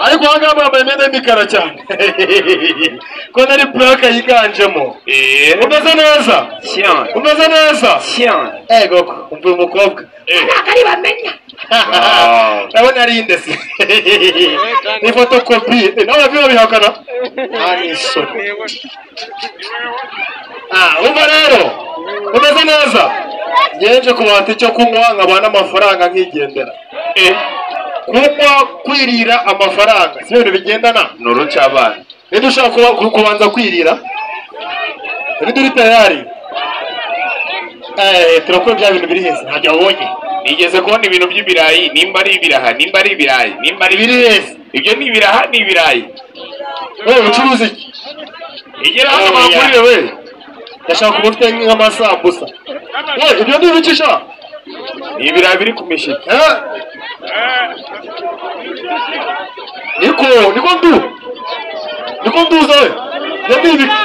Ariko aha ngaha bambaye imyenda y'imikara cyane. Ko nari black yiganjemo. Umeze neza? Cyane. Umeze neza? Cyane. Ego, umva uyu mukobwa. Ntabwo ari bamenya. Ndabona ari indesi. Ni fotokopi. Nawe biba bihakana. Nta n'isoni. Umva rero. Umeze neza? Ngenje kubata icyo kunywa nkabana n'amafaranga nkigendera. Kunywa kwirira amafaranga si ibintu bigendana. Ni urucabana. Niba ushaka kubanza kwirira, niba uri tayari, turakora bya bintu biri heza ntabyo wabonye. Nigeze kubona ibintu by'ibirayi, nimba ari ibiraha, nimba ari ibirayi, nimba ari biri heza. Ibyo ni ibiraha ni ibirayi. Wowe ucuruza iki? Igera hano bangurire we. Ndashaka kuba ufite nk'amasambusa. Wowe ibyo ni ibiki sha? Ni ibirayi biri ku mishito. Niko niko ndu. Niko nduza we. Ibyo ni ibiki?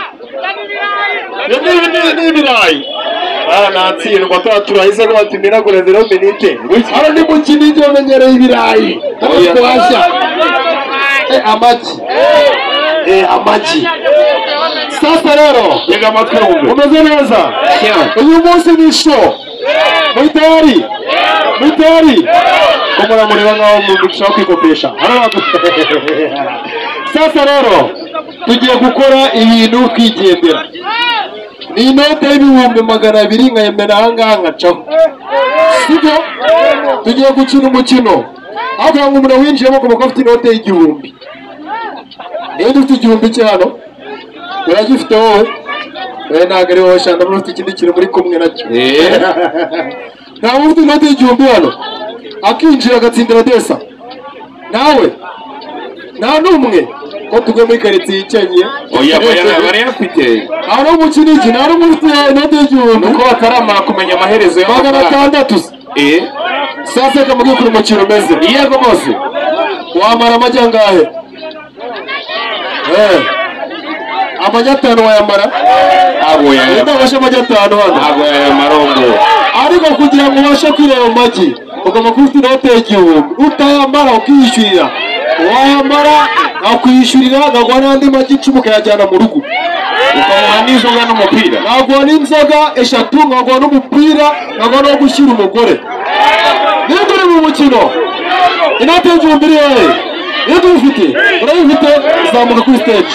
Ibyo ni ibirayi. Natsindwa turahize ko batumiragura 0 minute. Hano ni mu Kinigi bamenyereye ibirayi. Twashya. Amagi. Amagi. Sasa rero, tega amatwi wumve. Umeze neza? Uyu munsi ni show. Muri tayari? Muri tayari? Ko muramureba nkaho mushaka kwikopesha. Sasa rero, tugiye gukora ibintu twigendera. Ni inote y'ibihumbi 200 nkayemera aha ngaha nkacaho. Sibyo? Tugiye gukina umukino. Aho kugira ngo umuntu winjiyemo agomba kuba afite inote y'igihumbi. Niba ufite igihumbi cye hano, uragifite wowe? Wowe ntabwo ari wowe shanda, ufite ikindi kintu muri kumwe nacyo. Ntawe ufite inote y'igihumbi hano, akinjira agatsindira desa. Nawe? Nta n'umwe. Ko tuguye muri karitsiye ikenye. Oya, barayafite. Nta n'umwe ukiniki, nta n'umwe ufite inote y'igihumbi. Nuko bataramara kumenya amaherezo y'amafaranga. 600. Sasa reka mubwire ukuntu umukino umeze. Yego bose. Wamara amagi angahe? Amagi 5 wayamara? Ntabwo yayamara. Ndabasha amagi 5 hano. Ntabwo yayamara ngo. Ariko kugira ngo ubashe kwireba amagi, ugomba kuba ufite inote y'igihumbi. Utayamara ukiyishyurira. Wayamara akwishyurira akaguha n'andi magi 10 ukayajyana mu rugo. Ukamuha n'inzoga n'umupira. Nkaguha n'inzoga 3, nkaguha n'umupira, nkaguha no gushyira umugore. Niba uri mu mukino, inote y'igihumbi iri hehe? Niba uyifite, urayifite, zamuka kuri stage.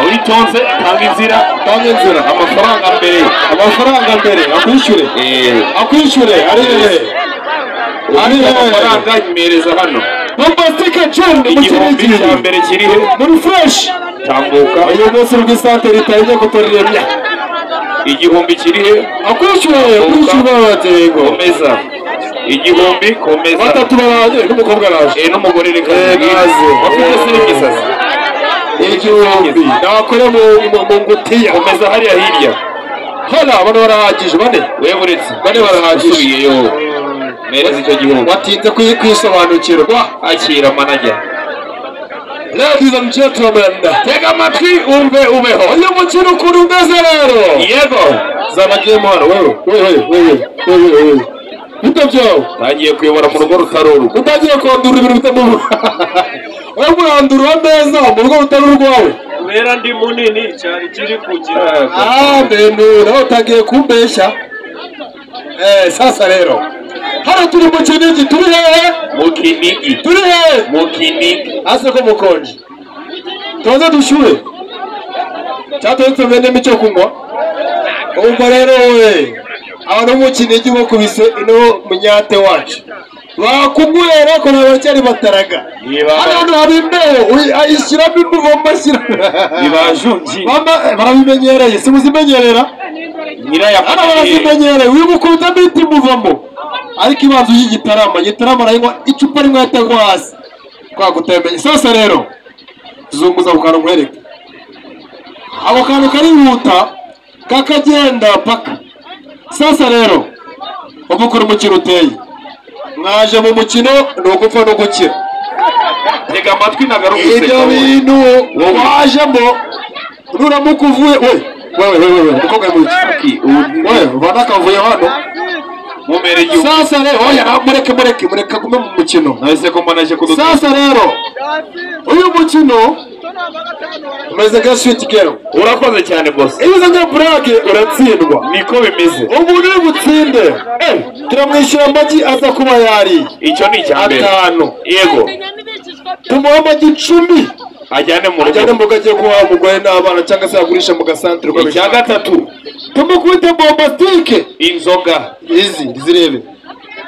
Witonze, tanga inzira, tanga inzira. Amafaranga mbere, amafaranga mbere, akwishyure. Akwishyure, ari hehe? Ari hehe? Amafaranga imereza hano. Bombastic John, igihumbi cya mbere kiri he? Muri fresh. Tambuka. Uyu munsi rw'isantere itarije kutoreremya. Igihumbi kiri he? Akwishyure, akwishyure abatego. Komeza. Igihumbi komeza. Batatu baraje n'umukobwa araje. N'umugore reka naze. Bafite serivisi. Igihumbi. Nakore mu ngutiya. Komeza hariya hirya. Hano bano barahagije bane. Weburetse. Bane barahagije. Usubiyeyo. Mereza icyo gihumbi. Watinze kwisobanukirwa. Akira manager. Ladies and gentlemen, tega amatwi umve ubeho. Uyu mukino ukuntu umeze rero. Yego. Zana game hano wewe. Wewe wewe wewe wewe. Bito byawe. Utangiye kuyobora mu rugo rutari urugo. Utangiye kwandura ibintu bitamubu. Wowe murandura ameza mu rugo rutari urwawe. Kubera ndi munini cyari kiri kugira. Benu nawe utangiye kumbeshya. Sasa rero. Hano turi mu Kinigi, turi hehe? Mu Kinigi. Turi hehe? Mu Kinigi. Ase ko mukonje. Tubanze dushyuhe. Cyangwa tumenemo icyo kunywa. Umva rero we. Abantu mu Kinigi bakubise ino munyate wacu. Bakunywera ko n'abacyari bataraga. Hano hari imbeho, ayishyiramo imbugo mashyira. Ibajungi. Barabimenyereye, si muzimenyerera? Nyirayakubwiye. Hano barazimenyereye, uyu mukunze miti muvamo. Ariko ibanza uje Gitarama, Gitarama arayinywa icupa rimwe yatagwa hasi. Twagutemeye. Sasa rero, zunguza ku kantu nkwereke. Ako kantu karihuta, kakagenda paka. Sasa rero, ubu ukora umukino uteye. Mwaje mu mukino ni ugupfa no gukira. Tega amatwi nagarukuse. Ibyo bintu wajemo nuramuka uvuye we wewe wewe wewe umukobwa muki. Wewe ubona kavuye hano. Mumere igihugu. Sasa rero oya mureke mureke mureke agume mu mukino. Nahise ko mbona aje kuduta. Sasa rero uyu mukino umeze nka sweet girl. Urakoze cyane boss. Iyo uzanye burage uratsindwa. Niko bimeze. Umuntu uri butsinde turamwishyura amagi aza kuba yariye. Icyo ni icya mbere. 5. Yego. Tumuha amagi 10 ajyane mu rugo. Ajyane mu rugo agiye guhaha umugore n'abana cyangwa se agurisha mu gasantere uko Icya gatatu tumukubite bombastike. Inzoga izi zirebe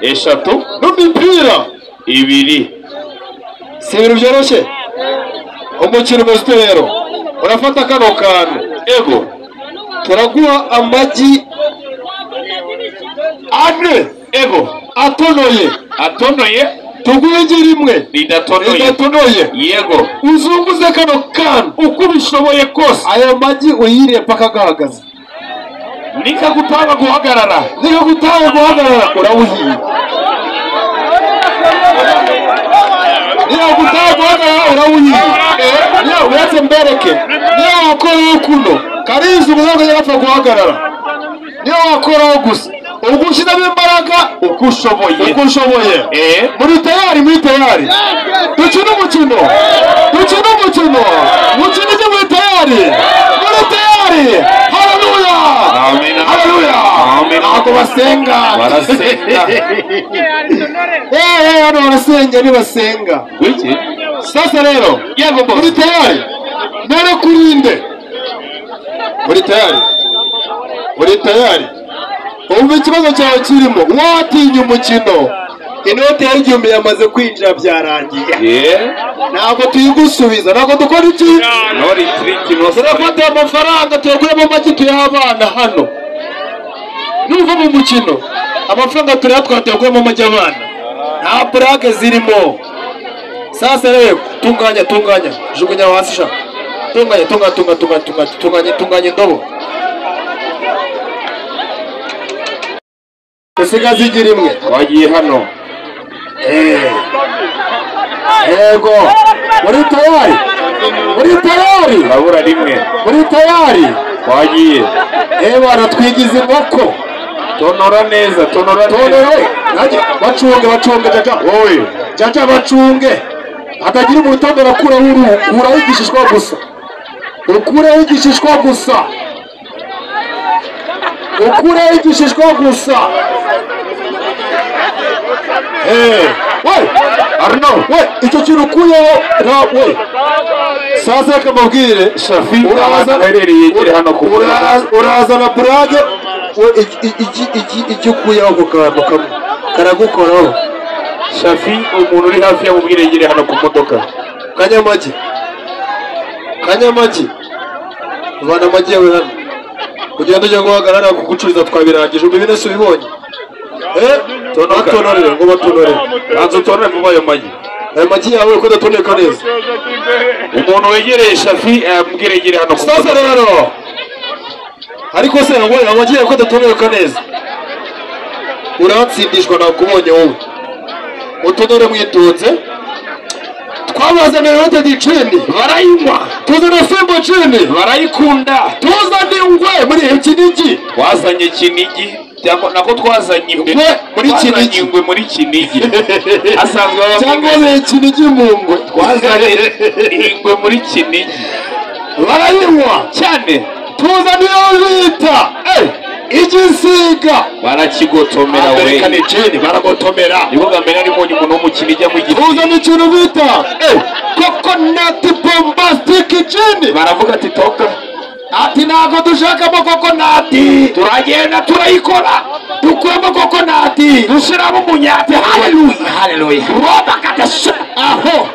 3 n'imipira 2. Si ibintu byoroshye. Umukino umeze ute rero? Urafata kano kantu. Yego. Turaguha amagi 4. Yego. Atonoye. Atonoye. Tuguhe igi rimwe ridatonoye. Yego. Uzunguze kano kantu uko ubishoboye kose. Ayo magi uyiriye paka gahagaze. Nikagutanga guhagarara. Nikagutanga guhagarara urawuhiye. Nikagutanga guhagarara urawuhiye. Niyo uretse mbereke. Niyo wakoraho kuno. Karizi ubuzima bwajya guhagarara. Niyo wakoraho gusa. Ubwo ushyizemo imbaraga uko ushoboye. Uko ushoboye. Muri tayari muri tayari. Dukina umukino. Dukina umukino. Mukina ibyo muri tayari. Muri tayari. Haleluya. Amen. Haleluya. Amen. Ntabwo basenga. Barasenga. Hano barasenga ntibasenga. Wiki? Sasa rero. Yego boss. Muri tayari. Nere kurinde. Muri tayari. Muri tayari. Umva ikibazo cyawe kirimo. Watinya umukino. Inote ya 1000 yamaze kwinjira byarangiye. Ntabwo tuyigusubiza. Ntabwo dukora iki? No retreat no. Turafata amafaranga tuyaguramo amagi tuyaha abana hano. Nuva mu mukino amafaranga turayatwara tuyaguramo amagi abana. Nta burage zirimo. Sasa rero tunganya tunganya. Jugunya hasi sha. Tunganya tunganya tunganya tunganya tunganya tunganya indobo. Usigaze igi rimwe. Wagiye hano. Yego. Muri tayari. Muri tayari. Urabura rimwe. Muri tayari. Wagiye. Baratwigize inkoko. Tonora neza, tonora neza. Bacunge bacunge jaja. Wowe. Jaja bacunge. Hatagira umuntu utondora kuraho uruhu, kuraho igishishwa gusa. Ukureho igishishwa gusa. Ukureho igishishwa gusa. We, Arno, we, icyo kintu ukuyeho we. Sasa reka mbabwire, Shafi uraza yegere hano ku urazana burage we iki ukuyeho ako kantu kamwe karagukoraho. Shafi umuntu uri hafi yamubwire yegere hano ku modoka. Kanyamagi. Kanyamagi. Vana amagi yawe hano. Kugenda ujya guhagarara kugucuriza twabirangije. Ubu ibintu ubibonye. Batonorere ngo batonorere. Banza utonore vuba ayo magi. Ayo magi yawe uko adatoneka neza. Umuntu wegereye Shafi amubwire yegere hano ku Sasa modoka. rero. Ariko se ngo amagi yawe uko adatoneka neza. Uratsindishwa nakubonye wowe. Utonore mwitonze. Twabazaniye United Gin Barayinywa. Tuzana Simba Gin Barayikunda. Tuzana ingwe muri Kinigi. Twazanye Kinigi. Nako twazanye ingwe muri Kinigi. Ingwe muri Kinigi. Asanzwe cyangwa se Kinigi mu ngwe. Twazanye ingwe muri Kinigi. Barayinywa cyane. Tuzana iyo bita igisiga. Barakigotomera we. American Gin baragotomera. Nibwo bwa mbere ari mbonye umuntu wo mu Kinigi anywa igisiga. Tuzana ikintu bita coconut bombastic gin. Baravuga ati toka. Ati ntabwo dushakamo coconut. Turagenda turayikora. Dukuramo coconut. Dushiramo umunyate. Haleluya. Haleluya. Roba katasha. Aho.